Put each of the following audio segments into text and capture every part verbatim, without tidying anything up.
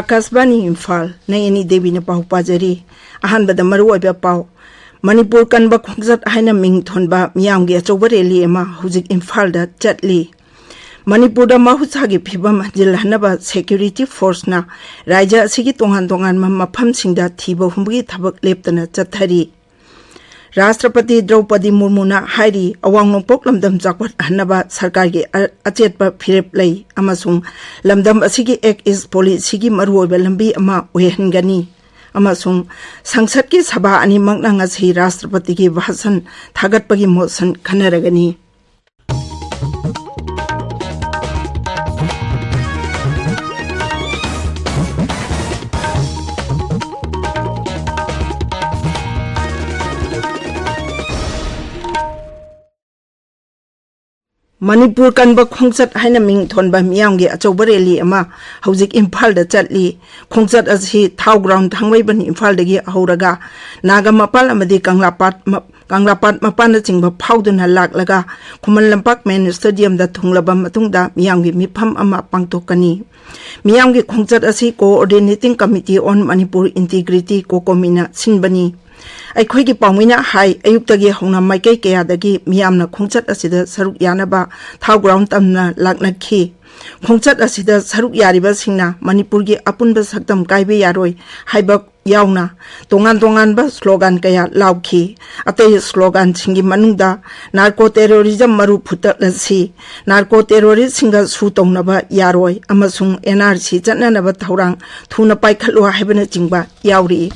ꯑꯥꯀꯥꯁꯕꯥꯅꯤ ꯏꯝꯐꯥꯜ, ꯅꯌꯅꯤ ꯗꯦꯕꯤꯅ ꯄꯥꯎ ꯄꯥꯖꯔꯤ꯫ ꯑꯍꯥꯟꯕꯗ ꯃꯔꯨꯑꯣꯏꯕ ꯄꯥꯎ꯫ ꯃꯅꯤꯄꯨꯔ ꯀꯟꯕ ꯈꯣꯡꯆꯠ ꯍꯥꯏꯅ ꯃꯤꯡ ꯊꯣꯟꯕ ꯃꯤꯌꯥꯝꯒꯤ ꯑꯆꯧꯕ ꯔꯦꯂꯤ ꯑꯃ ꯍꯧꯖꯤꯛ ꯏꯝꯐꯥꯜꯗ ꯆꯠꯂꯤ꯫ ꯃꯅꯤꯄꯨꯔꯗ ꯃꯍꯧꯁꯥꯒꯤ ꯐꯤꯕꯝ ꯍꯟꯖꯤꯜꯍꯟꯅꯕ ꯁꯦꯀ꯭ꯌꯨꯔꯤꯇꯤ ꯐꯣꯔꯁꯅ ꯔꯥꯖ꯭ꯌ ꯑꯁꯤꯒꯤ ꯇꯣꯉꯥꯟ ꯇꯣꯉꯥꯟꯕ ꯃꯐꯝꯁꯤꯡꯗ ꯊꯤꯕ ꯍꯨꯝꯕꯒꯤ ꯊꯕꯛ ꯂꯦꯞꯇꯅ ꯆꯠꯊꯔꯤ꯫ ꯔꯥꯁꯇ꯭ꯔꯄꯇꯤ ꯗ꯭ꯔꯧꯄꯗꯤ ꯃꯨꯔꯃꯨꯅ ꯍꯥꯏꯔꯤ, ꯑꯋꯥꯡ ꯅꯣꯡꯄꯣꯛ ꯂꯝꯗꯝ ꯆꯥꯎꯈꯠꯍꯟꯅꯕ ꯁꯔꯀꯥꯔꯒꯤ ꯑ-, ꯑꯆꯦꯠꯄ ꯐꯤꯔꯦꯞ ꯂꯩ ꯑꯃꯁꯨꯡ ꯂꯝꯗꯝ ꯑꯁꯤꯒꯤ Act East ꯄꯣꯂꯤꯁꯤꯒꯤ ꯃꯔꯨꯑꯣꯏꯕ ꯂꯝꯕꯤ ꯑꯃ ꯑꯣꯏꯍꯟꯒꯅꯤ ꯑꯃꯁꯨꯡ ꯁꯪꯁꯠꯀꯤ ꯁꯚꯥ ꯑꯅꯤꯃꯛꯅ ꯉꯁꯤ ꯔꯥꯁꯇ꯭ꯔꯄꯇꯤꯒꯤ ꯚꯥꯁꯟ ꯊꯥꯒꯠꯄꯒꯤ ꯃꯣꯁꯟ ꯈꯟꯅꯔꯒꯅꯤ꯫ ꯃꯅꯤꯄꯨꯔ ꯀꯟꯕ ꯈꯣꯡꯆꯠ ꯍꯥꯏꯅ ꯃꯤꯡ ꯊꯣꯟꯕ ꯃꯤꯌꯥꯝꯒꯤ ꯑꯆꯧꯕ ꯔꯦꯂꯤ ꯑꯃ ꯍꯧꯖꯤꯛ ꯏꯝꯐꯥꯜꯗ ꯆꯠꯂꯤ꯫ ꯈꯣꯡꯆꯠ ꯑꯁꯤ ꯊꯥꯎ ꯒ꯭ꯔꯥꯎꯟ ꯊꯥꯡꯃꯩꯕꯟ ꯏꯝꯐꯥꯜꯗꯒꯤ ꯍꯧꯔꯒ ꯅꯥꯒꯥ ꯃꯄꯥꯜ ꯑꯃꯗꯤ ꯀꯪꯂꯥꯄꯥꯠ ꯃ-, ꯀꯪꯂꯥꯄꯥꯠ ꯃꯄꯥꯟꯅꯆꯤꯡꯕ ꯐꯥꯎꯗꯨꯅ ꯂꯥꯛꯂꯒ ꯈꯨꯃꯟ ꯂꯝꯄꯥꯛ ꯃꯦꯟ ꯁ꯭ꯇꯦꯗꯤꯌꯝꯗ ꯊꯨꯡꯂꯕ ꯃꯇꯨꯡꯗ ꯃꯤꯌꯥꯝꯒꯤ ꯃꯤꯐꯝ ꯑꯃ ꯄꯥꯡꯊꯣꯛꯀꯅꯤ꯫ ꯃꯤꯌꯥꯝꯒꯤ ꯈꯣꯡꯆꯠ ꯑꯁꯤ Coordinating Committee on Manipur Integrity, ꯀꯣꯀꯣꯃꯤꯅ ꯁꯤꯟꯕꯅꯤ꯫ ꯑꯩꯈꯣꯏꯒꯤ ꯄꯥꯎꯃꯤꯅ ꯍꯥꯏ, ꯑꯌꯨꯛꯇꯒꯤ ꯍꯧꯅ ꯃꯥꯏꯀꯩ ꯀꯌꯥꯗꯒꯤ ꯃꯤꯌꯥꯝꯅ ꯈꯣꯡꯆꯠ ꯑꯁꯤꯗ ꯁꯔꯨꯛ ꯌꯥꯅꯕ ꯊꯥꯎ ꯒ꯭ꯔꯥꯎꯟ ꯇꯝꯅ ꯂꯥꯛꯅꯈꯤ꯫ ꯈꯣꯡꯆꯠ ꯑꯁꯤꯗ ꯁꯔꯨꯛ ꯌꯥꯔꯤꯕꯁꯤꯡꯅ ꯃꯅꯤꯄꯨꯔꯒꯤ ꯑꯄꯨꯟꯕ ꯁꯛꯇꯝ ꯀꯥꯏꯕ ꯌꯥꯔꯣꯏ ꯍꯥꯏꯕ ꯌꯥꯎꯅ ꯇꯣꯉꯥꯟ ꯇꯣꯉꯥꯟꯕ ꯁ꯭ꯂꯣꯒꯥꯟ ꯀꯌꯥ ꯂꯥꯎꯈꯤ꯫ ꯑꯇꯩ ꯁ꯭ꯂꯣꯒꯥꯟꯁꯤꯡꯒꯤ ꯃꯅꯨꯡꯗ "ꯅꯥꯔꯀꯣ ꯇꯦꯔꯣꯔꯤꯖꯝ ꯃꯔꯨ ꯐꯨꯠꯇꯠꯂꯁꯤ", "ꯅꯥꯔꯀꯣ ꯇꯦꯔꯣꯔꯤꯁꯁꯤꯡꯒ ꯁꯨ ꯇꯧꯅꯕ ꯌꯥꯔꯣꯏ" ꯑꯃꯁꯨꯡ "ꯑꯦꯟ ꯑꯥꯔ ꯁꯤ ꯆꯠꯅꯅꯕ ꯊꯧꯔꯥꯡ ꯊꯨꯅ ꯄꯥꯏꯈꯠꯂꯨ" ꯍꯥꯏꯕꯅꯆꯤꯡꯕ ꯌꯥꯎꯔꯤ꯫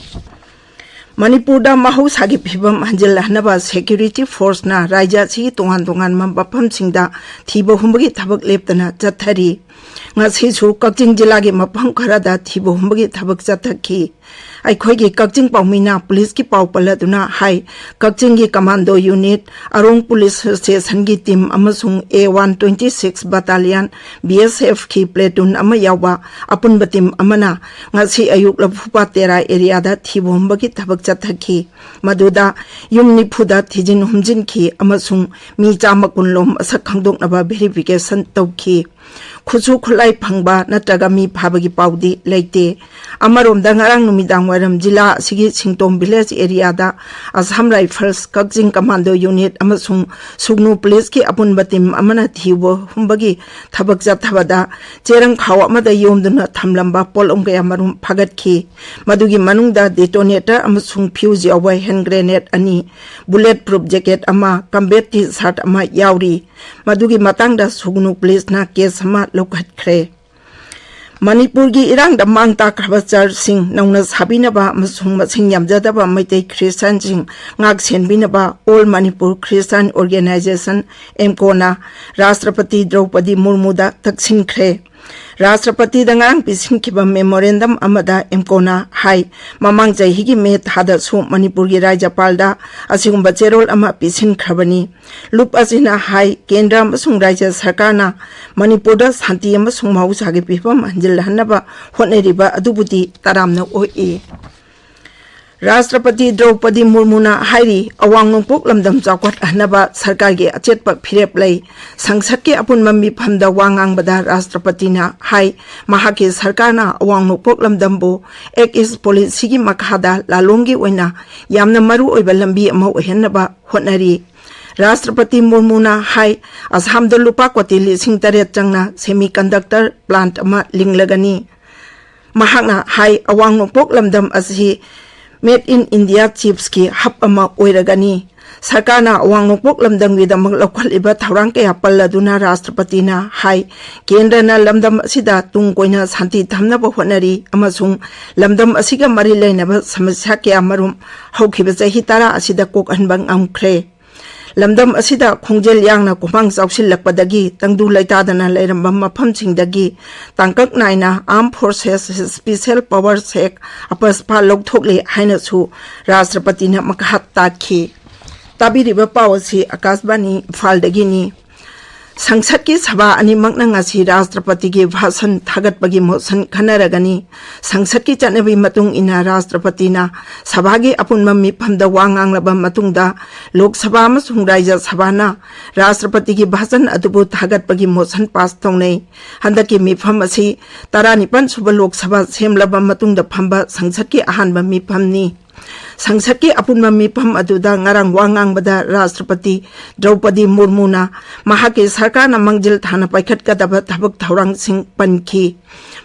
ꯃꯅꯤꯄꯨꯔꯗ ꯃꯍꯧꯁꯥꯒꯤ ꯐꯤꯕꯝ ꯍꯟꯖꯤꯜꯍꯟꯅꯕ ꯁꯦꯀ꯭ꯌꯨꯔꯤꯇꯤ ꯐꯣꯔꯁꯅ ꯔꯥꯖ꯭ꯌ ꯑꯁꯤꯒꯤ ꯇꯣꯉꯥꯟ ꯇꯣꯉꯥꯟꯕ ꯃꯐꯝꯁꯤꯡꯗ ꯊꯤꯕ ꯍꯨꯝꯕꯒꯤ ꯊꯕꯛ ꯂꯦꯞꯇꯅ ꯆꯠꯊꯔꯤ꯫ ꯉꯁꯤꯁꯨ ꯀꯛꯆꯤꯡ ꯖꯤꯂꯥꯒꯤ ꯃꯐꯝ ꯈꯔꯗ ꯊꯤꯕ ꯍꯨꯝꯕꯒꯤ ꯊꯕꯛ ꯆꯠꯊꯈꯤ꯫ ꯑꯩꯈꯣꯏꯒꯤ ꯀꯛꯆꯤꯡ ꯄꯥꯎꯃꯤꯅ ꯄꯨꯂꯤꯁꯀꯤ ꯄꯥꯎ ꯄꯜꯂꯗꯨꯅ ꯍꯥꯏ, ꯀꯛꯆꯤꯡꯒꯤ ꯀꯃꯥꯟꯗꯣ ꯌꯨꯅꯤꯠ, ꯑꯔꯣꯡ ꯄꯨꯂꯤꯁ ꯁ꯭ꯇꯦꯁꯟꯒꯤ ꯇꯤꯝ ꯑꯃꯁꯨꯡ ꯑꯦ ꯋꯥꯟ ꯇ꯭ꯋꯦꯟꯇꯤ ꯁꯤꯛꯁ ꯕꯇꯥꯂꯤꯌꯟ, ꯕꯤ ꯑꯦꯁ ꯑꯦꯐꯀꯤ ꯄ꯭ꯂꯦꯇꯨꯟ ꯑꯃ ꯌꯥꯎꯕ ꯑꯄꯨꯟꯕ ꯇꯤꯝ ꯑꯃꯅ ꯉꯁꯤ ꯑꯌꯨꯛ ꯂꯐꯨꯄꯥꯠ ꯇꯦꯔꯥ ꯑꯦꯔꯤꯌꯥꯗ ꯊꯤꯕ ꯍꯨꯝꯕꯒꯤ ꯊꯕꯛ ꯆꯠꯊꯈꯤ꯫ ꯃꯗꯨꯗ ꯌꯨꯝ ꯅꯤꯐꯨꯗ ꯊꯤꯖꯤꯟ ꯍꯨꯝꯖꯤꯟꯈꯤ ꯑꯃꯁꯨꯡ ꯃꯤ ꯆꯥꯝꯃ ꯀꯨꯟ ꯂꯣꯝ ꯃꯁꯛ ꯈꯪꯗꯣꯛꯅꯕ ꯚꯦꯔꯤꯐꯤꯀꯦꯁꯟ ꯇꯧꯈꯤ꯫ ꯈꯨꯠꯁꯨ ꯈꯨꯠꯂꯥꯏ ꯐꯪꯕ ꯅꯠꯇ꯭ꯔꯒ ꯃꯤ ꯐꯥꯕꯒꯤ ꯄꯥꯎꯗꯤ ꯂꯩꯇꯦ꯫ ꯑꯃꯔꯣꯝꯗ ꯉꯔꯥꯡ ꯅꯨꯃꯤꯗꯥꯡ ꯋꯥꯏꯔꯝ ꯖꯤꯂꯥ ꯑꯁꯤꯒꯤ ꯁꯤꯡꯇꯣꯝ ꯚꯤꯂꯦꯖ ꯑꯦꯔꯤꯌꯥꯗ ꯑꯁꯥꯝ ꯔꯥꯏꯐꯜꯁ, ꯀꯛꯆꯤꯡ ꯀꯃꯥꯟꯗꯣ ꯌꯨꯅꯤꯠ ꯑꯃꯁꯨꯡ ꯁꯨꯒꯅꯨ ꯄꯨꯂꯤꯁꯀꯤ ꯑꯄꯨꯟꯕ ꯇꯤꯝ ꯑꯃꯅ ꯊꯤꯕ ꯍꯨꯝꯕꯒꯤ ꯊꯕꯛ ꯆꯠꯊꯕꯗ ꯆꯦꯔꯪ ꯈꯥꯎ ꯑꯃꯗ ꯌꯣꯝꯗꯨꯅ ꯊꯝꯂꯝꯕ ꯄꯣꯠꯂꯝ ꯀꯌꯥ ꯃꯔꯨꯝ ꯐꯥꯒꯠꯈꯤ꯫ ꯃꯗꯨꯒꯤ ꯃꯅꯨꯡꯗ ꯗꯦꯇꯣꯅꯦꯇꯔ ꯑꯃꯁꯨꯡ ꯐ꯭ꯌꯨꯖ ꯌꯥꯎꯕ ꯍꯦꯟ ꯒ꯭ꯔꯦꯅꯦꯗ ꯑꯅꯤ, ꯕꯨꯂꯦꯠ ꯄ꯭ꯔꯨꯐ ꯖꯦꯀꯦꯠ ꯑꯃ, ꯀꯝꯕꯦꯠ ꯇꯤ ꯁꯥꯔꯠ ꯑꯃ ꯌꯥꯎꯔꯤ꯫ ꯃꯗꯨꯒꯤ ꯃꯇꯥꯡꯗ ꯁꯨꯒꯅꯨ ꯄꯨꯂꯤꯁꯅ ꯀꯦꯁ ꯑꯃ ꯂꯧꯈꯠꯈ꯭ꯔꯦ꯫ ꯃꯅꯤꯄꯨꯔꯒꯤ ꯏꯔꯥꯡꯗ ꯃꯥꯡ ꯇꯥꯛꯈ꯭ꯔꯕ ꯆꯔꯆꯁꯤꯡ ꯅꯧꯅ ꯁꯥꯕꯤꯅꯕ ꯑꯃꯁꯨꯡ ꯃꯁꯤꯡ ꯌꯥꯝꯖꯗꯕ ꯃꯩꯇꯩ ꯈ꯭ꯔꯤꯁꯇꯥꯟꯁꯤꯡ ꯉꯥꯛ ꯁꯦꯟꯕꯤꯅꯕ All Manipur Christian Organization, ꯑꯦꯝꯀꯣꯅ ꯔꯥꯁꯇ꯭ꯔꯄꯇꯤ ꯗ꯭ꯔꯧꯄꯗꯤ ꯃꯨꯔꯃꯨꯗ ꯇꯛꯁꯤꯟꯈ꯭ꯔꯦ꯫ ꯔꯥꯁꯇ꯭ꯔꯄꯇꯤꯗ ꯉꯔꯥꯡ ꯄꯤꯁꯤꯟꯈꯤꯕ ꯃꯦꯃꯣꯔꯦꯟꯗꯝ ꯑꯃꯗ ꯑꯦꯝꯀꯣꯅ ꯍꯥꯏ, ꯃꯃꯥꯡ ꯆꯍꯤꯒꯤ ꯃꯦ ꯊꯥꯗꯁꯨ ꯃꯅꯤꯄꯨꯔꯒꯤ ꯔꯥꯖ꯭ꯌꯄꯥꯜꯗ ꯑꯁꯤꯒꯨꯝꯕ ꯆꯦꯔꯣꯜ ꯑꯃ ꯄꯤꯁꯤꯟꯈ꯭ꯔꯕꯅꯤ꯫ ꯂꯨꯞ ꯑꯁꯤꯅ ꯍꯥꯏ, ꯀꯦꯟꯗ꯭ꯔ ꯑꯃꯁꯨꯡ ꯔꯥꯖ꯭ꯌ ꯁꯔꯀꯥꯔꯅ ꯃꯅꯤꯄꯨꯔꯗ ꯁꯥꯟꯇꯤ ꯑꯃꯁꯨꯡ ꯃꯍꯧꯁꯥꯒꯤ ꯐꯤꯕꯝ ꯍꯟꯖꯤꯜꯍꯟꯅꯕ ꯍꯣꯠꯅꯔꯤꯕ ꯑꯗꯨꯕꯨꯗꯤ ꯇꯔꯥꯝꯅ ꯑꯣꯛꯏ꯫ ꯔꯥꯁꯇ꯭ꯔꯄꯇꯤ ꯗ꯭ꯔꯧꯄꯗꯤ ꯃꯨꯔꯃꯨꯅ ꯍꯥꯏꯔꯤ, ꯑꯋꯥꯡ ꯅꯣꯡꯄꯣꯛ ꯂꯝꯗꯝ ꯆꯥꯎꯈꯠꯍꯟꯅꯕ ꯁꯔꯀꯥꯔꯒꯤ ꯑꯆꯦꯠꯄ ꯐꯤꯔꯦꯞ ꯂꯩ꯫ ꯁꯪꯁꯠꯀꯤ ꯑꯄꯨꯟꯕ ꯃꯤꯐꯝꯗ ꯋꯥ ꯉꯥꯡꯕꯗ ꯔꯥꯁꯇ꯭ꯔꯄꯇꯤꯅ ꯍꯥꯏ, ꯃꯍꯥꯛꯀꯤ ꯁꯔꯀꯥꯔꯅ ꯑꯋꯥꯡ ꯅꯣꯡꯄꯣꯛ ꯂꯝꯗꯝꯕꯨ ꯑꯦꯛ ꯏꯁ ꯄꯣꯂꯤꯁꯤꯒꯤ ꯃꯈꯥꯗ ꯂꯥꯂꯣꯡꯒꯤ ꯑꯣꯏꯅ ꯌꯥꯝꯅ ꯃꯔꯨ ꯑꯣꯏꯕ ꯂꯝꯕꯤ ꯑꯃ ꯑꯣꯏꯍꯟꯅꯕ ꯍꯣꯠꯅꯔꯤ꯫ ꯔꯥꯁꯇ꯭ꯔꯄꯇꯤ ꯃꯨꯔꯃꯨꯅ ꯍꯥꯏ, ꯑꯁꯥꯝꯗ ꯂꯨꯄꯥ ꯀꯣꯇꯤ ꯂꯤꯁꯤꯡ ꯇꯔꯦꯠ ꯆꯪꯅ ꯁꯦꯃꯤ ꯀꯟꯗꯛꯇꯔ ꯄ꯭ꯂꯥꯟꯠ ꯑꯃ ꯂꯤꯡꯂꯒꯅꯤ꯫ ꯃꯍꯥꯛꯅ ꯍꯥꯏ, ꯑꯋꯥꯡ ꯅꯣꯡꯄꯣꯛ ꯂꯝꯗꯝ ꯑꯁꯤ Made in India ꯆꯤꯞꯁꯀꯤ ꯍꯕ ꯑꯃ ꯑꯣꯏꯔꯒꯅꯤ꯫ ꯁꯔꯀꯥꯔꯅ ꯑꯋꯥꯡ ꯅꯣꯡꯄꯣꯛ ꯂꯝꯗꯝꯒꯤꯗꯃꯛ ꯂꯧꯈꯠꯂꯤꯕ ꯊꯧꯔꯥꯡ ꯀꯌꯥ ꯄꯜꯂꯗꯨꯅ ꯔꯥꯁꯇ꯭ꯔꯄꯇꯤꯅ ꯍꯥꯏ, ꯀꯦꯟꯗ꯭ꯔꯅ ꯂꯝꯗꯝ ꯑꯁꯤꯗ ꯇꯨꯡ ꯀꯣꯏꯅ ꯁꯥꯟꯇꯤ ꯊꯝꯅꯕ ꯍꯣꯠꯅꯔꯤ ꯑꯃꯁꯨꯡ ꯂꯝꯗꯝ ꯑꯁꯤꯒ ꯃꯔꯤ ꯂꯩꯅꯕ ꯁꯃꯁ꯭ꯌꯥ ꯀꯌꯥ ꯃꯔꯨꯝ ꯍꯧꯈꯤꯕ ꯆꯍꯤ ꯇꯔꯥ ꯑꯁꯤꯗ ꯀꯣꯛꯍꯟꯕ ꯉꯝꯈ꯭ꯔꯦ꯫ ꯂꯝꯗꯝ ꯑꯁꯤꯗ ꯈꯣꯡꯖꯦꯜ ꯌꯥꯡꯅ ꯈꯨꯃꯥꯡ ꯆꯥꯎꯁꯤꯜꯂꯛꯄꯗꯒꯤ ꯇꯪꯗꯨ ꯂꯩꯇꯥꯗꯅ ꯂꯩꯔꯝꯕ ꯃꯐꯝꯁꯤꯡꯗꯒꯤ ꯇꯥꯡꯀꯛ ꯅꯥꯏꯅ Armed Forces Special Powers Act, AFSPA, ꯂꯧꯊꯣꯛꯂꯦ ꯍꯥꯏꯅꯁꯨ ꯔꯥꯁꯇ꯭ꯔꯄꯇꯤꯅ ꯃꯈꯥ ꯇꯥꯈꯤ꯫ ꯇꯥꯕꯤꯔꯤꯕ ꯄꯥꯎ ꯑꯁꯤ ꯑꯀꯥꯁꯕꯥꯅꯤ ꯏꯝꯐꯥꯜꯗꯒꯤꯅꯤ꯫ ꯁꯪꯁꯠꯀꯤ ꯁꯚꯥ ꯑꯅꯤꯃꯛꯅ ꯉꯁꯤ ꯔꯥꯁꯇ꯭ꯔꯄꯇꯤꯒꯤ ꯚꯥꯁꯟ ꯊꯥꯒꯠꯄꯒꯤ ꯃꯣꯁꯟ ꯈꯟꯅꯔꯒꯅꯤ꯫ ꯁꯪꯁꯠꯀꯤ ꯆꯠꯅꯕꯤ ꯃꯇꯨꯡ ꯏꯟꯅ ꯔꯥꯁꯇ꯭ꯔꯄꯇꯤꯅ ꯁꯚꯥꯒꯤ ꯑꯄꯨꯟꯕ ꯃꯤꯐꯝꯗ ꯋꯥ ꯉꯥꯡꯂꯕ ꯃꯇꯨꯡꯗ ꯂꯣꯛ ꯁꯚꯥ ꯑꯃꯁꯨꯡ ꯔꯥꯖ꯭ꯌ ꯁꯚꯥꯅ ꯔꯥꯁꯇ꯭ꯔꯄꯇꯤꯒꯤ ꯚꯥꯁꯟ ꯑꯗꯨꯕꯨ ꯊꯥꯒꯠꯄꯒꯤ ꯃꯣꯁꯟ ꯄꯥꯁ ꯇꯧꯅꯩ꯫ ꯍꯟꯗꯛꯀꯤ ꯃꯤꯐꯝ ꯑꯁꯤ ꯇꯔꯥꯅꯤꯄꯥꯟ ꯁꯨꯕ ꯂꯣꯛ ꯁꯚꯥ ꯁꯦꯝꯂꯕ ꯃꯇꯨꯡꯗ ꯐꯝꯕ ꯁꯪꯁꯠꯀꯤ ꯑꯍꯥꯟꯕ ꯃꯤꯐꯝꯅꯤ꯫ ꯁꯪꯁꯠꯀꯤ ꯑꯄꯨꯟꯕ ꯃꯤꯐꯝ ꯑꯗꯨꯗ ꯉꯔꯥꯡ ꯋꯥ ꯉꯥꯡꯕꯗ ꯔꯥꯁꯇ꯭ꯔꯄꯇꯤ ꯗ꯭ꯔꯧꯄꯗꯤ ꯃꯨꯔꯃꯨꯅ ꯃꯍꯥꯛꯀꯤ ꯁꯔꯀꯥꯔꯅ ꯃꯥꯡꯖꯤꯜ ꯊꯥꯅ ꯄꯥꯏꯈꯠꯀꯗꯕ ꯊꯕꯛ ꯊꯧꯔꯥꯡꯁꯤꯡ ꯄꯟꯈꯤ꯫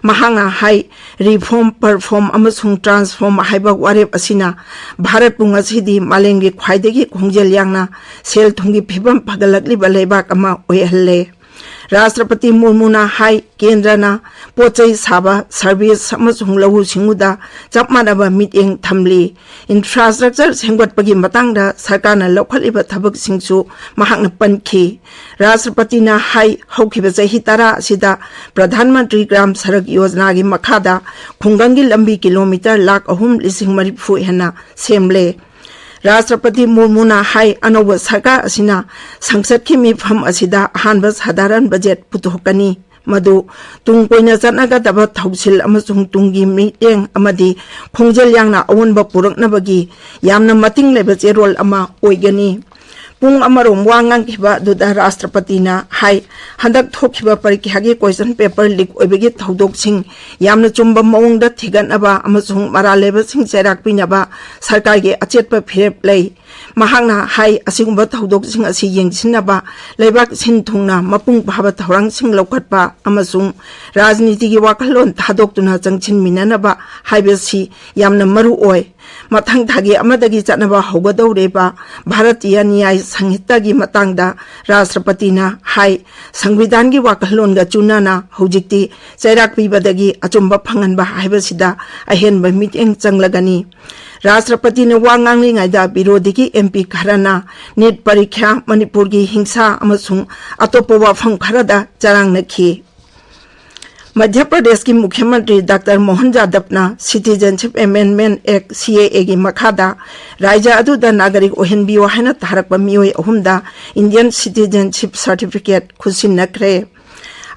ꯃꯍꯥꯛꯅ ꯍꯥꯏ, "Reform, perform ꯑꯃꯁꯨꯡ transform ꯍꯥꯏꯕ ꯋꯥꯔꯦꯞ ꯑꯁꯤꯅ ꯚꯥꯔꯠꯄꯨ ꯉꯁꯤꯗꯤ ꯃꯥꯂꯦꯝꯒꯤ ꯈ꯭ꯋꯥꯏꯗꯒꯤ ꯈꯣꯡꯖꯦꯜ ꯌꯥꯡꯅ ꯁꯦꯜ ꯊꯨꯝꯒꯤ ꯐꯤꯕꯝ ꯐꯒꯠꯂꯛꯂꯤꯕ ꯂꯩꯕꯥꯛ ꯑꯃ ꯑꯣꯏꯍꯜꯂꯦ"꯫ ꯔꯥꯁꯇ꯭ꯔꯄꯇꯤ ꯃꯨꯔꯃꯨꯅ ꯍꯥꯏ, ꯀꯦꯟꯗ꯭ꯔꯅ ꯄꯣꯠ ꯆꯩ ꯁꯥꯕ, ꯁꯔꯚꯤꯁ ꯑꯃꯁꯨꯡ ꯂꯧꯎ ꯁꯤꯡꯎꯗ ꯆꯞ ꯃꯥꯟꯅꯕ ꯃꯤꯠꯌꯦꯡ ꯊꯝꯂꯤ꯫ Infrastructure ꯁꯦꯝꯒꯠꯄꯒꯤ ꯃꯇꯥꯡꯗ ꯁꯔꯀꯥꯔꯅ ꯂꯧꯈꯠꯂꯤꯕ ꯊꯕꯛꯁꯤꯡꯁꯨ ꯃꯍꯥꯛꯅ ꯄꯟꯈꯤ꯫ ꯔꯥꯁꯇ꯭ꯔꯄꯇꯤꯅ ꯍꯥꯏ, ꯍꯧꯈꯤꯕ ꯆꯍꯤ ꯇꯔꯥ ꯑꯁꯤꯗ ꯄ꯭ꯔꯙꯥꯟ ꯃꯟꯇ꯭ꯔꯤ ꯒ꯭ꯔꯥꯝ ꯁꯔꯛ ꯌꯣꯖꯅꯥꯒꯤ ꯃꯈꯥꯗ ꯈꯨꯡꯒꯪꯒꯤ ꯂꯝꯕꯤ ꯀꯤꯂꯣꯃꯤꯇꯔ ꯂꯥꯈ ꯑꯍꯨꯝ ꯂꯤꯁꯤꯡ ꯃꯔꯤꯐꯨ ꯍꯦꯟꯅ ꯁꯦꯝꯂꯦ꯫ ꯔꯥꯁꯇ꯭ꯔꯄꯇꯤ ꯃꯨꯔꯃꯨꯅ ꯍꯥꯏ, ꯑꯅꯧꯕ ꯁꯔꯀꯥꯔ ꯑꯁꯤꯅ ꯁꯪꯁꯠꯀꯤ ꯃꯤꯐꯝ ꯑꯁꯤꯗ ꯑꯍꯥꯟꯕ ꯁꯥꯙꯥꯔꯟ ꯕꯖꯦꯠ ꯄꯨꯊꯣꯛꯀꯅꯤ, ꯃꯗꯨ ꯇꯨꯡ ꯀꯣꯏꯅ ꯆꯠꯅꯒꯗꯕ ꯊꯧꯁꯤꯜ ꯑꯃꯁꯨꯡ ꯇꯨꯡꯒꯤ ꯃꯤꯠꯌꯦꯡ ꯑꯃꯗꯤ ꯈꯣꯡꯖꯦꯜ ꯌꯥꯡꯅ ꯑꯑꯣꯟꯕ ꯄꯨꯔꯛꯅꯕꯒꯤ ꯌꯥꯝꯅ ꯃꯇꯤꯡ ꯂꯩꯕ ꯆꯦꯔꯣꯜ ꯑꯃ ꯑꯣꯏꯒꯅꯤ꯫ ꯄꯨꯡ ꯑꯃꯔꯣꯝ ꯋꯥ ꯉꯥꯡꯈꯤꯕ ꯑꯗꯨꯗ ꯔꯥꯁꯇ꯭ꯔꯄꯇꯤꯅ ꯍꯥꯏ, ꯍꯟꯗꯛ ꯊꯣꯛꯈꯤꯕ ꯄꯔꯤꯈ꯭ꯌꯥꯒꯤ question paper leak ꯑꯣꯏꯕꯒꯤ ꯊꯧꯗꯣꯛꯁꯤꯡ ꯌꯥꯝꯅ ꯆꯨꯝꯕ ꯃꯑꯣꯡꯗ ꯊꯤꯒꯠꯅꯕ ꯑꯃꯁꯨꯡ ꯃꯔꯥꯜ ꯂꯩꯕꯁꯤꯡ ꯆꯩꯔꯥꯛ ꯄꯤꯅꯕ ꯁꯔꯀꯥꯔꯒꯤ ꯑꯆꯦꯠꯄ ꯐꯤꯔꯦꯞ ꯂꯩ꯫ ꯃꯍꯥꯛꯅ ꯍꯥꯏ, ꯑꯁꯤꯒꯨꯝꯕ ꯊꯧꯗꯣꯛꯁꯤꯡ ꯑꯁꯤ ꯌꯦꯡꯁꯤꯟꯅꯕ ꯂꯩꯕꯥꯛ ꯁꯤꯟ ꯊꯨꯡꯅ ꯃꯄꯨꯡ ꯐꯥꯕ ꯊꯧꯔꯥꯡꯁꯤꯡ ꯂꯧꯈꯠꯄ ꯑꯃꯁꯨꯡ ꯔꯥꯖꯅꯤꯇꯤꯒꯤ ꯋꯥꯈꯜꯂꯣꯟ ꯊꯥꯗꯣꯛꯇꯨꯅ ꯆꯪꯁꯤꯟꯃꯤꯟꯅꯅꯕ ꯍꯥꯏꯕꯁꯤ ꯌꯥꯝꯅ ꯃꯔꯨ ꯑꯣꯏ꯫ ꯃꯊꯪ ꯊꯥꯒꯤ ꯑꯃꯗꯒꯤ ꯆꯠꯅꯕ ꯍꯧꯒꯗꯧꯔꯤꯕ ꯚꯥꯔꯇꯤꯌ ꯅ꯭ꯌꯥꯌ ꯁꯪꯍꯤꯇꯥꯒꯤ ꯃꯇꯥꯡꯗ ꯔꯥꯁꯇ꯭ꯔꯄꯇꯤꯅ ꯍꯥꯏ, ꯁꯪꯕꯤꯙꯥꯟꯒꯤ ꯋꯥꯈꯜꯂꯣꯟꯒ ꯆꯨꯅꯅ ꯍꯧꯖꯤꯛꯇꯤ ꯆꯩꯔꯥꯛ ꯄꯤꯕꯗꯒꯤ ꯑꯆꯨꯝꯕ ꯐꯪꯍꯟꯕ ꯍꯥꯏꯕꯁꯤꯗ ꯑꯍꯦꯟꯕ ꯃꯤꯠꯌꯦꯡ ꯆꯪꯂꯒꯅꯤ꯫ ꯔꯥꯁꯇ꯭ꯔꯄꯇꯤꯅ ꯋꯥ ꯉꯥꯡꯂꯤꯉꯩꯗ ꯕꯤꯔꯣꯙꯤꯒꯤ ꯑꯦꯝ ꯄꯤ ꯈꯔꯅ ꯅꯤꯠ ꯄꯔꯤꯈ꯭ꯌꯥ, ꯃꯅꯤꯄꯨꯔꯒꯤ ꯍꯤꯡꯁꯥ ꯑꯃꯁꯨꯡ ꯑꯇꯣꯞꯄ ꯋꯥꯐꯝ ꯈꯔꯗ ꯆꯔꯥꯡꯅꯈꯤ꯫ ꯃꯙ꯭ꯌ ꯄ꯭ꯔꯗꯦꯁꯀꯤ ꯃꯨꯈ꯭ꯌ ꯃꯟꯇ꯭ꯔꯤ ꯗꯥꯛꯇꯔ ꯃꯣꯍꯟ ꯌꯥꯗꯕꯅ Citizenship Amendment Act, ꯁꯤ ꯑꯦ ꯑꯦꯒꯤ ꯃꯈꯥꯗ ꯔꯥꯖ꯭ꯌ ꯑꯗꯨꯗ ꯅꯥꯒꯔꯤꯛ ꯑꯣꯏꯍꯟꯕꯤꯌꯨ ꯍꯥꯏꯅ ꯊꯥꯔꯛꯄ ꯃꯤꯑꯣꯏ ꯑꯍꯨꯝꯗ Indian citizenship certificate ꯈꯨꯠꯁꯤꯟꯅꯈ꯭ꯔꯦ꯫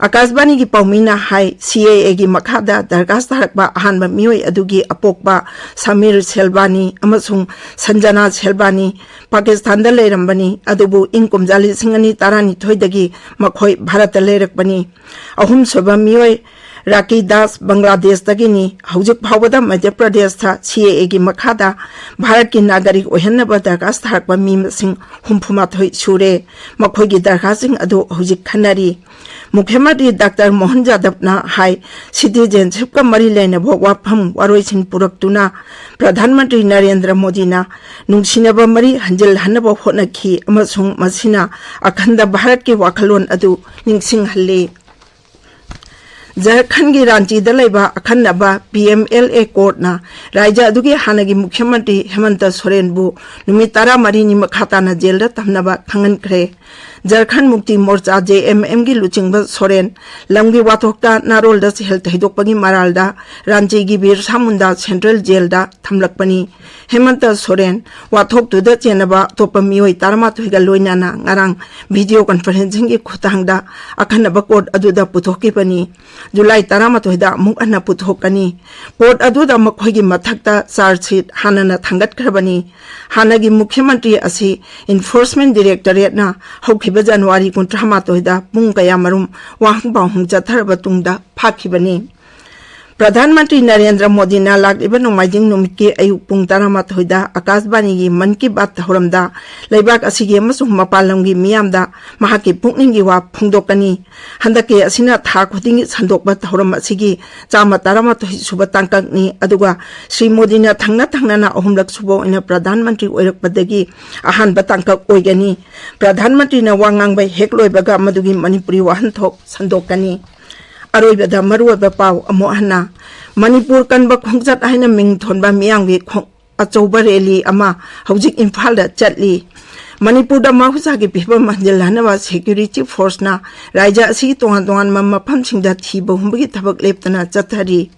ꯑꯀꯥꯁꯕꯥꯅꯤꯒꯤ ꯄꯥꯎꯃꯤꯅ ꯍꯥꯏ, ꯁꯤ ꯑꯦ ꯑꯦꯒꯤ ꯃꯈꯥꯗ ꯗꯔꯈꯥꯁ ꯊꯥꯔꯛꯄ ꯑꯍꯥꯟꯕ ꯃꯤꯑꯣꯏ ꯑꯗꯨꯒꯤ ꯑꯄꯣꯛꯄ ꯁꯃꯤꯔ ꯁꯦꯜꯕꯥꯅꯤ ꯑꯃꯁꯨꯡ ꯁꯟꯖꯅꯥ ꯁꯦꯜꯕꯥꯅꯤ ꯄꯥꯀꯤꯁꯇꯥꯟꯗ ꯂꯩꯔꯝꯕꯅꯤ, ꯑꯗꯨꯕꯨ ꯏꯪ ꯀꯨꯝꯖꯥ ꯂꯤꯁꯤꯡ ꯑꯅꯤ ꯇꯔꯥꯅꯤꯊꯣꯏꯗꯒꯤ ꯃꯈꯣꯏ ꯚꯥꯔꯠꯇ ꯂꯩꯔꯛꯄꯅꯤ꯫ ꯑꯍꯨꯝꯁꯨꯕ ꯃꯤꯑꯣꯏ ꯔꯥꯀꯤ ꯗꯥꯁ ꯕꯪꯒ꯭ꯂꯥꯗꯦꯁꯇꯒꯤꯅꯤ꯫ ꯍꯧꯖꯤꯛ ꯐꯥꯎꯕꯗ ꯃꯙ꯭ꯌ ꯄ꯭ꯔꯗꯦꯁꯇ ꯁꯤ ꯑꯦ ꯑꯦꯒꯤ ꯃꯈꯥꯗ ꯚꯥꯔꯠꯀꯤ ꯅꯥꯒꯔꯤꯛ ꯑꯣꯏꯍꯟꯅꯕ ꯗꯔꯈꯥꯁ ꯊꯥꯔꯛꯄ ꯃꯤ ꯃꯁꯤꯡ ꯍꯨꯝꯐꯨ ꯃꯥꯊꯣꯏ ꯁꯨꯔꯦ꯫ ꯃꯈꯣꯏꯒꯤ ꯗꯔꯈꯥꯁꯁꯤꯡ ꯑꯗꯨ ꯍꯧꯖꯤꯛ ꯈꯟꯅꯔꯤ꯫ ꯃꯨꯈ꯭ꯌ ꯃꯟꯇ꯭ꯔꯤ ꯗꯥꯛꯇꯔ ꯃꯣꯍꯟ ꯌꯥꯗꯕꯅ ꯍꯥꯏ, ꯁꯤꯇꯤꯖꯦꯟꯁꯤꯞꯀ ꯃꯔꯤ ꯂꯩꯅꯕ ꯋꯥꯐꯝ ꯋꯥꯔꯣꯏꯁꯤꯟ ꯄꯨꯔꯛꯇꯨꯅ ꯄ꯭ꯔꯙꯥꯟ ꯃꯟꯇ꯭ꯔꯤ ꯅꯔꯦꯟꯗ꯭ꯔ ꯃꯣꯗꯤꯅ ꯅꯨꯡꯁꯤꯅꯕ ꯃꯔꯤ ꯍꯟꯖꯤꯜꯍꯟꯅꯕ ꯍꯣꯠꯅꯈꯤ ꯑꯃꯁꯨꯡ ꯃꯁꯤꯅ ꯑꯈꯟꯗ ꯚꯥꯔꯠꯀꯤ ꯋꯥꯈꯜꯂꯣꯟ ꯑꯗꯨ ꯅꯤꯡꯁꯤꯡꯍꯜꯂꯤ꯫ ꯖꯔꯈꯟꯒꯤ ꯔꯥꯟꯆꯤꯗ ꯂꯩꯕ ꯑꯈꯟꯅꯕ ꯄꯤ ꯑꯦꯝ ꯑꯦꯜ ꯑꯦ ꯀꯣꯔꯠꯅ ꯔꯥꯖ꯭ꯌ ꯑꯗꯨꯒꯤ ꯍꯥꯟꯅꯒꯤ ꯃꯨꯈ꯭ꯌ ꯃꯟꯇ꯭ꯔꯤ ꯍꯦꯃꯟꯇ ꯁꯣꯔꯦꯟꯕꯨ ꯅꯨꯃꯤꯠ ꯇꯔꯥꯃꯔꯤꯅꯤ ꯃꯈꯥ ꯇꯥꯅ ꯖꯦꯜꯗ ꯊꯝꯅꯕ ꯈꯪꯍꯟꯈ꯭ꯔꯦ꯫ ꯖꯔꯈꯟ ꯃꯨꯛꯇꯤ ꯃꯣꯔꯆꯥ, ꯖꯦ ꯑꯦꯝ ꯑꯦꯝꯒꯤ ꯂꯨꯆꯤꯡꯕ ꯁꯣꯔꯦꯟ ꯂꯝꯒꯤ ꯋꯥꯊꯣꯛꯇ ꯅꯥꯔꯣꯜꯗ ꯁꯦꯜ ꯊꯩꯗꯣꯛꯄꯒꯤ ꯃꯔꯥꯜꯗ ꯔꯥꯟꯆꯤꯒꯤ ꯕꯤꯔꯁꯥ ꯃꯨꯟꯗꯥ ꯁꯦꯟꯇ꯭ꯔꯦꯜ ꯖꯦꯜꯗ ꯊꯝꯂꯛꯄꯅꯤ꯫ ꯍꯦꯃꯟꯇ ꯁꯣꯔꯦꯟ ꯋꯥꯊꯣꯛꯇꯨꯗ ꯆꯦꯟꯅꯕ ꯑꯇꯣꯞꯄ ꯃꯤꯑꯣꯏ ꯇꯔꯥꯃꯥꯊꯣꯏꯒ ꯂꯣꯏꯅꯅ ꯉꯔꯥꯡ ꯚꯤꯗꯤꯑꯣ ꯀꯟꯐꯔꯦꯟꯁꯤꯡꯒꯤ ꯈꯨꯠꯊꯥꯡꯗ ꯑꯈꯟꯅꯕ ꯀꯣꯔꯠ ꯑꯗꯨꯗ ꯄꯨꯊꯣꯛꯈꯤꯕꯅꯤ꯫ ꯖꯨꯂꯥꯏ ꯇꯔꯥꯃꯥꯊꯣꯏꯗ ꯑꯃꯨꯛ ꯍꯟꯅ ꯄꯨꯊꯣꯛꯀꯅꯤ꯫ ꯀꯣꯔꯠ ꯑꯗꯨꯗ ꯃꯈꯣꯏꯒꯤ ꯃꯊꯛꯇ ꯆꯥꯔꯖ ꯁꯤꯠ ꯍꯥꯟꯅꯅ ꯊꯥꯡꯒꯠꯈ꯭ꯔꯕꯅꯤ꯫ ꯍꯥꯟꯅꯒꯤ ꯃꯨꯈ꯭ꯌ ꯃꯟꯇ꯭ꯔꯤ ꯑꯁꯤ ꯏꯟꯐꯣꯔꯁꯃꯦꯟ ꯗꯤꯔꯦꯛꯇꯣꯔꯦꯠꯅ ꯍꯧꯈꯤꯕ ꯖꯅꯋꯥꯔꯤ ꯀꯨꯟꯊ꯭ꯔꯥꯃꯥꯊꯣꯏꯗ ꯄꯨꯡ ꯀꯌꯥꯃꯔꯨꯝ ꯋꯥꯍꯪ ꯄꯥꯎꯍꯪ ꯆꯠꯊꯔꯕ ꯇꯨꯡꯗ ꯐꯥꯈꯤꯕꯅꯤ꯫ ꯄ꯭ꯔꯙꯥꯟ ꯃꯟꯇ꯭ꯔꯤ ꯅꯔꯦꯟꯗ꯭ꯔ ꯃꯣꯗꯤꯅ ꯂꯥꯛꯂꯤꯕ ꯅꯣꯡꯃꯥꯏꯖꯤꯡ ꯅꯨꯃꯤꯠꯀꯤ ꯑꯌꯨꯛ ꯄꯨꯡ ꯇꯔꯥꯃꯥꯊꯣꯏꯗ ꯑꯀꯥꯁꯕꯥꯅꯤꯒꯤ ꯃꯟ ꯀꯤ ꯕꯥꯠ ꯊꯧꯔꯝꯗ ꯂꯩꯕꯥꯛ ꯑꯁꯤꯒꯤ ꯑꯃꯁꯨꯡ ꯃꯄꯥꯟ ꯂꯝꯒꯤ ꯃꯤꯌꯥꯝꯗ ꯃꯍꯥꯛꯀꯤ ꯄꯨꯛꯅꯤꯡꯒꯤ ꯋꯥ ꯐꯣꯡꯗꯣꯛꯀꯅꯤ꯫ ꯍꯟꯗꯛꯀꯤ ꯑꯁꯤꯅ ꯊꯥ ꯈꯨꯗꯤꯡꯒꯤ ꯁꯟꯗꯣꯛꯄ ꯊꯧꯔꯝ ꯑꯁꯤꯒꯤ ꯆꯥꯝꯃ ꯇꯔꯥꯃꯥꯊꯣꯏ ꯁꯨꯕ ꯇꯥꯡꯀꯛꯅꯤ, ꯑꯗꯨꯒ ꯁ꯭ꯔꯤ ꯃꯣꯗꯤꯅ ꯊꯪꯅ ꯊꯪꯅꯅ ꯑꯍꯨꯝꯂꯛ ꯁꯨꯕ ꯑꯣꯏꯅ ꯄ꯭ꯔꯙꯥꯟ ꯃꯟꯇ꯭ꯔꯤ ꯑꯣꯏꯔꯛꯄꯗꯒꯤ ꯑꯍꯥꯟꯕ ꯇꯥꯡꯀꯛ ꯑꯣꯏꯒꯅꯤ꯫ ꯄ꯭ꯔꯙꯥꯟ ꯃꯟꯇ꯭ꯔꯤꯅ ꯋꯥ ꯉꯥꯡꯕ ꯍꯦꯛ ꯂꯣꯏꯕꯒ ꯃꯗꯨꯒꯤ ꯃꯅꯤꯄꯨꯔꯤ ꯋꯥꯍꯟꯊꯣꯛ ꯁꯟꯗꯣꯛꯀꯅꯤ꯫ ꯑꯔꯣꯏꯕꯗ ꯃꯔꯨꯑꯣꯏꯕ ꯄꯥꯎ ꯑꯃꯨꯛ ꯍꯟꯅ꯫ ꯃꯅꯤꯄꯨꯔ ꯀꯟꯕ ꯈꯣꯡꯆꯠ ꯍꯥꯏꯅ ꯃꯤꯡ ꯊꯣꯟꯕ ꯃꯤꯌꯥꯝꯒꯤ ꯈꯣꯡ-, ꯑꯆꯧꯕ ꯔꯦꯂꯤ ꯑꯃ ꯍꯧꯖꯤꯛ ꯏꯝꯐꯥꯜꯗ ꯆꯠꯂꯤ꯫ ꯃꯅꯤꯄꯨꯔꯗ ꯃꯍꯧꯁꯥꯒꯤ ꯐꯤꯕꯝ ꯍꯟꯖꯤꯜꯍꯟꯅꯕ ꯁꯦꯀ꯭ꯌꯨꯔꯤꯇꯤ ꯐꯣꯔꯁꯅ ꯔꯥꯖ꯭ꯌ ꯑꯁꯤꯒꯤ ꯇꯣꯉꯥꯟ ꯇꯣꯉꯥꯟꯕ ꯃꯐꯝꯁꯤꯡꯗ ꯊꯤꯕ ꯍꯨꯝꯕꯒꯤ ꯊꯕꯛ ꯂꯦꯞꯇꯅ ꯆꯠꯊꯔꯤ꯫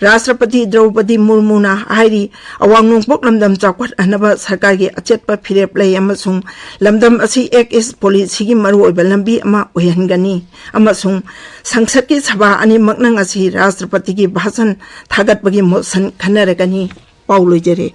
ꯔꯥꯁꯇ꯭ꯔꯄꯇꯤ ꯗ꯭ꯔꯧꯄꯗꯤ ꯃꯨꯔꯃꯨꯅ ꯍꯥꯏꯔꯤ, ꯑꯋꯥꯡ ꯅꯣꯡꯄꯣꯛ ꯂꯝꯗꯝ ꯆꯥꯎꯈꯠꯍꯟꯅꯕ ꯁꯔꯀꯥꯔꯒꯤ ꯑꯆꯦꯠꯄ ꯐꯤꯔꯦꯞ ꯂꯩ ꯑꯃꯁꯨꯡ ꯂꯝꯗꯝ ꯑꯁꯤ ꯑꯦꯛ ꯏꯁ ꯄꯣꯂꯤꯁꯤꯒꯤ ꯃꯔꯨꯑꯣꯏꯕ ꯂꯝꯕꯤ ꯑꯃ ꯑꯣꯏꯍꯟꯒꯅꯤ ꯑꯃꯁꯨꯡ ꯁꯪꯁꯠꯀꯤ ꯁꯚꯥ ꯑꯅꯤꯃꯛꯅ ꯉꯁꯤ ꯔꯥꯁꯇ꯭ꯔꯄꯇꯤꯒꯤ ꯚꯥꯁꯟ ꯊꯥꯒꯠꯄꯒꯤ ꯃꯣꯁꯟ ꯈꯟꯅꯔꯒꯅꯤ꯫ ꯄꯥꯎ ꯂꯣꯏꯖꯔꯦ꯫